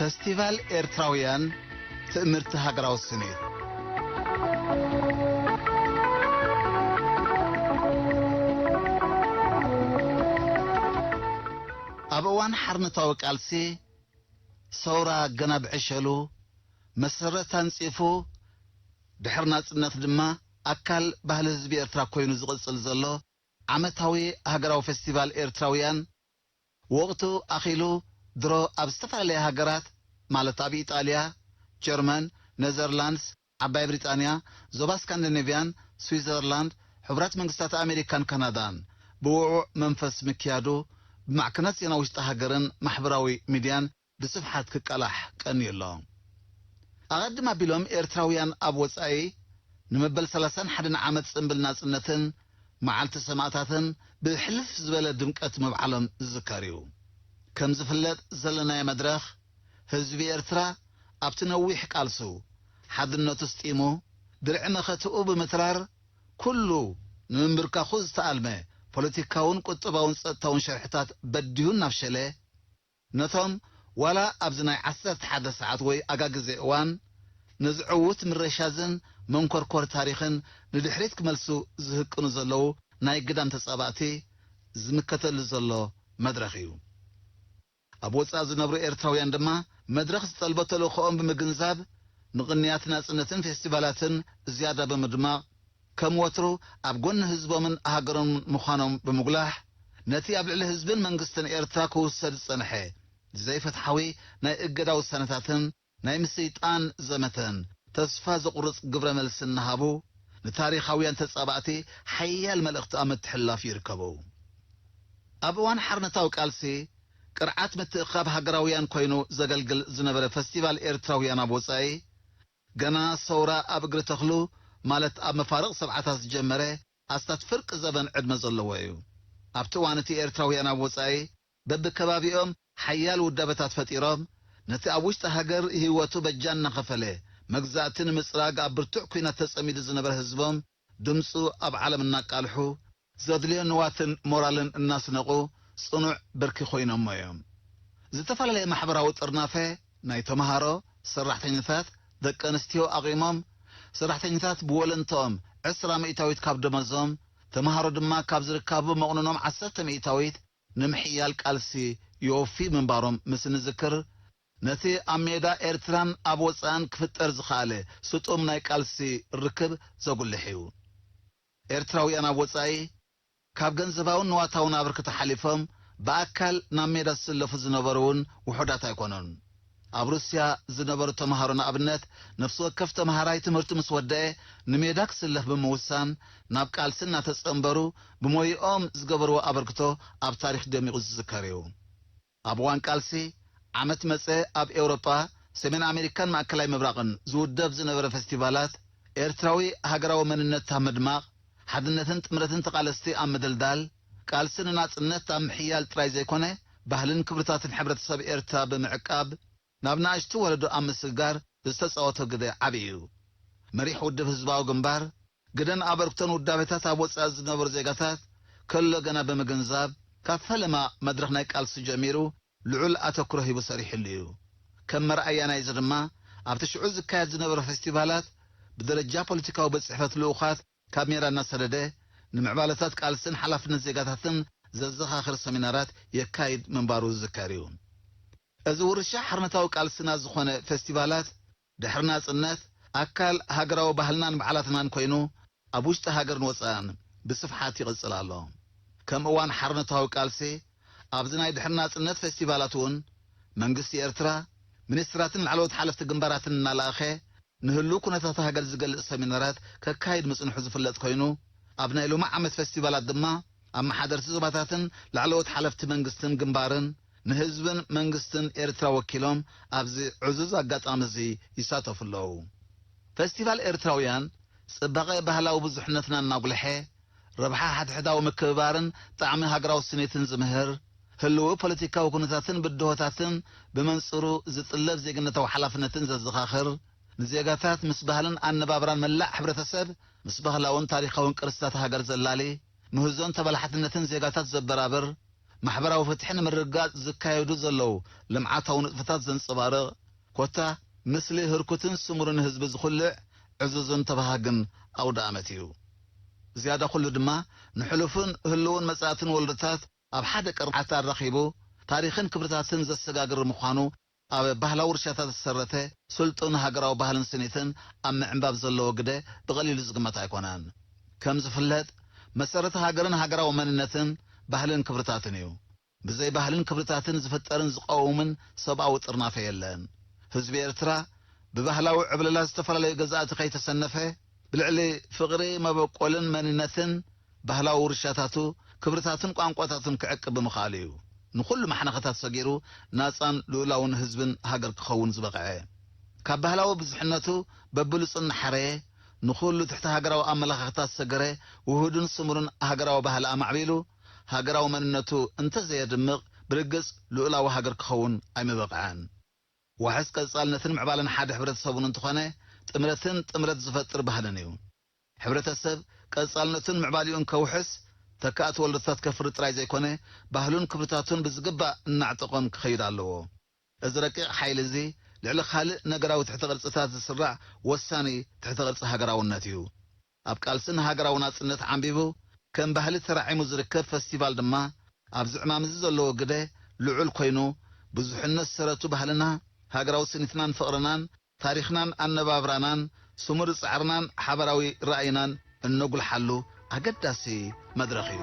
ፈስቲቫል ኤርትራውያን ትእምርቲ ሃገራዊ ስኒት። ኣብ እዋን ሓርነታዊ ቃልሲ፣ ሰውራ ገና ብዕሸሉ መሰረት ኣንጺፉ፣ ድሕሪ ናጽነት ድማ ኣካል ባህሊ ህዝቢ ኤርትራ ኮይኑ ዝቕጽል ዘሎ ዓመታዊ ሃገራዊ ፈስቲቫል ኤርትራውያን፣ ወቕቱ ኣኺሉ ድሮ ኣብ ዝተፈላለያ ሃገራት፣ ማለት ኣብ ኢጣልያ፣ ጀርመን፣ ኔዘርላንድስ፣ ዓባይ ብሪጣንያ፣ ዞባ ስካንዲኔቭያን፣ ስዊዘርላንድ፣ ሕቡራት መንግስታት ኣሜሪካን ካናዳን ብውዕዉዕ መንፈስ ምክያዱ፣ ብማዕከናት ዜና ውሽጢ ሃገርን ማሕበራዊ ሚድያን ብስፍሓት ክቃላሕ ቀንዩ ኣሎ። ኣቐድም ኣቢሎም ኤርትራውያን ኣብ ወጻኢ ንመበል ሰላሳን ሓደን ዓመት ጽምብል ናጽነትን መዓልቲ ሰማእታትን ብሕልፍ ዝበለ ድምቀት ምብዓሎም ዝዝከር እዩ። ከም ዝፍለጥ ዘለናዮ መድረኽ፣ ህዝቢ ኤርትራ ኣብቲ ነዊሕ ቃልሱ፣ ሓድነቱ ስጢሙ፣ ድርዒ መኸትኡ ብምትራር፣ ኩሉ ንምንብርካኹ ዝተኣልመ ፖለቲካውን ቁጠባውን ጸጥታውን ሸርሕታት በዲሁ እናፍሸለ፣ ነቶም ዋላ ኣብዚ ናይ ዓሰርተ ሓደ ሰዓት ወይ ኣጋ ግዜ እዋን ነዚ ዕዉት ምረሻዝን መንኮርኮር ታሪኽን ንድሕሪት ክመልሱ ዝህቅኑ ዘለዉ ናይ ግዳም ተጻባእቲ ዝምከተሉ ዘሎ መድረኽ እዩ። ኣብ ወጻኢ ዝነብሩ ኤርትራውያን ድማ መድረኽ ዝጠልቦ ተልእኾኦም ብምግንዛብ፣ ንቕንያት ናጽነትን ፌስቲቫላትን ዝያዳ ብምድማቕ፣ ከም ወትሩ ኣብ ጎኒ ህዝቦምን ሃገሮምን ምዃኖም ብምጉላሕ፣ ነቲ ኣብ ልዕሊ ህዝብን መንግስትን ኤርትራ ክውሰድ ዝጸንሐ ዘይፍትሓዊ ናይ እገዳ ውሳነታትን ናይ ምስይጣን ዘመተን ተስፋ ዘቑርጽ ግብረ መልሲ እናሃቡ፣ ንታሪኻውያን ተጻባእቲ ሓያል መልእኽቲ ኣብ ምትሕልላፍ ይርከቡ። ኣብ እዋን ሓርነታዊ ቃልሲ፣ ቅርዓት ምትእኽኻብ ሃገራውያን ኮይኑ ዘገልግል ዝነበረ ፈስቲቫል ኤርትራውያን ኣብ ወጻኢ፣ ገና ሰውራ ኣብ እግሪ ተኽሉ፣ ማለት ኣብ መፋርቕ ሰብዓታት ዝጀመረ ኣስታት ፍርቂ ዘበን ዕድመ ዘለዎ እዩ። ኣብቲ እዋን እቲ ኤርትራውያን ኣብ ወጻኢ በብከባቢኦም ሓያል ውዳበታት ፈጢሮም፣ ነቲ ኣብ ውሽጢ ሃገር ህይወቱ በጃ እናኸፈለ መግዛእቲ ንምጽራግ ኣብ ብርቱዕ ኲናት ተጸሚዱ ዝነበረ ህዝቦም ድምጹ ኣብ ዓለም እናቃልሑ፣ ዘድልዮ ንዋትን ሞራልን እናስነቑ ጽኑዕ ብርኪ ኮይኖሞ እዮም። ዝተፈላለየ ማሕበራዊ ጥርናፈ ናይ ተምሃሮ፣ ሰራሕተኛታት፣ ደቂ ኣንስትዮ ኣቒሞም፣ ሰራሕተኛታት ብወለንትኦም ዕስራ ሚእታዊት ካብ ደመዞም፣ ተምሃሮ ድማ ካብ ዝርካቡ መቑንኖም ዓሰርተ ሚእታዊት ንምሕያል ቃልሲ የወፍዩ ምንባሮም ምስ እንዝክር፣ ነቲ ኣብ ሜዳ ኤርትራን ኣብ ወጻእን ክፍጠር ዝኸኣለ ስጡም ናይ ቃልሲ ርክብ ዘጉልሕ እዩ። ኤርትራውያን ኣብ ወጻኢ ካብ ገንዘባውን ንዋታውን ኣበርክቶ ሓሊፎም ብኣካል ናብ ሜዳ ዝስለፉ ዝነበሩ እውን ውሑዳት ኣይኮኑን። ኣብ ሩስያ ዝነበሩ ተምሃሮ ንኣብነት፣ ነፍሲ ወከፍ ተምሃራይ ትምህርቱ ምስ ወደአ ንሜዳ ክስለፍ ብምውሳን፣ ናብ ቃልሲ እናተጸንበሩ ብሞይኦም ዝገበርዎ ኣበርክቶ ኣብ ታሪኽ ደሚቑ ዝዝከር እዩ። ኣብ እዋን ቃልሲ፣ ዓመት መጸ ኣብ ኤውሮጳ፣ ሰሜን ኣሜሪካን ማእከላይ ምብራቕን ዝውደብ ዝነበረ ፈስቲቫላት፣ ኤርትራዊ ሃገራዊ መንነት ኣብ ምድማቕ፣ ሓድነትን ጥምረትን ተቓለስቲ ኣብ ምድልዳል፣ ቃልሲ ንናጽነት ኣብ ምሕያል ጥራይ ዘይኮነ፣ ባህልን ክብርታትን ሕብረተሰብ ኤርትራ ብምዕቃብ፣ ናብ ንኣሽቱ ወለዶ ኣብ ምስግጋር ዝተጻወቶ ግደ ዓቢ እዩ። መሪሕ ውድብ ህዝባዊ ግንባር፣ ግደን ኣበርክቶን ውዳቤታት ኣብ ወጻኢ ዝነበሩ ዜጋታት ከሎ ገና ብምግንዛብ፣ ካብ ፈለማ መድረኽ ናይ ቃልሲ ጀሚሩ ልዑል ኣተኩሮ ሂቡ ሰሪሕሉ እዩ። ከም መርኣያ ናይዚ ድማ፣ ኣብቲ ሽዑ ዝካየድ ዝነበረ ፌስቲቫላት ብደረጃ ፖለቲካዊ ቤት ጽሕፈት ልኡኻት ካብ ሜዳ እናሰደደ፣ ንምዕባለታት ቃልስን ሓላፍነት ዜጋታትን ዘዘኻኽር ሰሚናራት የካይድ ምንባሩ ዝዝከር እዩ። እዚ ውርሻ ሓርነታዊ ቃልስና ዝኾነ ፌስቲቫላት፣ ድሕሪ ናጽነት፣ ኣካል ሃገራዊ ባህልናን በዓላትናን ኮይኑ፣ ኣብ ውሽጢ ሃገርን ወጻእን ብስፍሓት ይቕጽል ኣሎ። ከም እዋን ሓርነታዊ ቃልሲ፣ ኣብዚ ናይ ድሕሪ ናጽነት ፌስቲቫላት እውን፣ መንግስቲ ኤርትራ፣ ሚኒስትራትን ላዕለዎት ሓለፍቲ ግንባራትን እናለኣኸ፣ ንህሉው ኩነታት ሃገር ዝገልጽ ሰሚናራት ከካይድ ምጽንሑ ዝፍለጥ ኮይኑ፣ ኣብ ናይ ሎሚ ዓመት ፌስቲቫላት ድማ፣ ኣመሓደርቲ ዞባታትን ላዕለዎት ሓለፍቲ መንግስትን ግንባርን ንህዝብን መንግስትን ኤርትራ ወኪሎም ኣብዚ ዕዙዝ ኣጋጣሚ እዚ ይሳተፉ ኣለዉ። ፈስቲቫል ኤርትራውያን ጽባቐ ባህላዊ ብዙሕነትና እናጉልሐ፣ ረብሓ ሓድሕዳዊ ምክብባርን ጣዕሚ ሃገራዊ ስኒትን ዝምህር፣ ህልዊ ፖለቲካዊ ኩነታትን ብድሆታትን ብመንጽሩ ዝጥለብ ዜግነታዊ ሓላፍነትን ዘዘኻኽር፣ ንዜጋታት ምስ ባህልን ኣነባብራን መላእ ሕብረተሰብ፣ ምስ ባህላውን ታሪኻውን ቅርስታት ሃገር ዘላሊ፣ ምህዞን ተበላሕትነትን ዜጋታት ዘበራብር፣ ማሕበራዊ ፍትሒ ንምርግጋጽ ዝካየዱ ዘለዉ ልምዓታዊ ንጥፈታት ዘንጸባርቕ፣ ኮታ ምስሊ ህርኩትን ስሙርን ህዝቢ ዝኹልዕ ዕዙዝን ተባሃግን ኣውደ ኣመት እዩ። ዝያዳ ኩሉ ድማ ንሕሉፍን ህልውን መጻእትን ወለዶታት ኣብ ሓደ ቅርዓት ኣራኺቡ ታሪኽን ክብርታትን ዘሰጋግር ምዃኑ ኣብ ባህላዊ ውርሻታት ዝተሰረተ ስልጡን ሃገራዊ ባህልን ስኒትን ኣብ ምዕንባብ ዘለዎ ግደ ብቐሊሉ ዝግመት ኣይኮነን። ከም ዝፍለጥ መሰረት ሃገርን ሃገራዊ መንነትን ባህልን ክብርታትን እዩ። ብዘይ ባህልን ክብርታትን ዝፍጠርን ዝቐውምን ሰብኣዊ ጥርናፈ የለን። ህዝቢ ኤርትራ ብባህላዊ ዕብለላ ዝተፈላለዩ ገዛእቲ ከይተሰነፈ ብልዕሊ ፍቕሪ መበቆልን መንነትን ባህላዊ ውርሻታቱ፣ ክብርታቱን ቋንቋታቱን ክዕቅብ ብምኽኣሉ እዩ። ንኹሉ ማሕነኸታት ሰጊሩ ናጻን ልኡላውን ህዝብን ሃገር ክኸውን ዝበቕዐ። ካብ ባህላዊ ብዙሕነቱ በብሉጹ እናሓረየ፣ ንኹሉ ትሕቲ ሃገራዊ ኣመለኻኽታ ዝሰገረ ውሁድን ስሙርን ሃገራዊ ባህሊ ኣማዕቢሉ፣ ሃገራዊ መንነቱ እንተዘየድምቕ ብርግጽ ልኡላዊ ሃገር ክኸውን ኣይምበቕዐን። ዋሕስ ቀጻልነትን ምዕባለን ሓደ ሕብረተሰቡን እንተኾነ ጥምረትን ጥምረት ዝፈጥር ባህልን እዩ። ሕብረተሰብ ቀጻልነቱን ምዕባሊኡን ከውሕስ ተካእቲ ወለዶታት ከፍሪ ጥራይ ዘይኮነ ባህሉን ክብርታቱን ብዝግባእ እናዕጠቖም ክኸይድ ኣለዎ። እዚ ረቂቕ ሓይሊ እዚ ልዕሊ ካልእ ነገራዊ ትሕተ ቅርጽታት ዝስራዕ ወሳኒ ትሕተ ቅርጺ ሃገራውነት እዩ። ኣብ ቃልሲ ንሃገራዊ ናጽነት ዓምቢቡ ከም ባህሊ ተራዒሙ ዝርከብ ፈስቲቫል ድማ ኣብዚ ዕማም እዚ ዘለዎ ግደ ልዑል ኮይኑ ብዙሕነት ሰረቱ ባህልና፣ ሃገራዊ ስኒትናን ፍቕርናን፣ ታሪኽናን ኣነባብራናን፣ ስሙር ጻዕርናን ሓባራዊ ራእይናን እነጉልሓሉ ኣገዳሲ መድረኽ እዩ።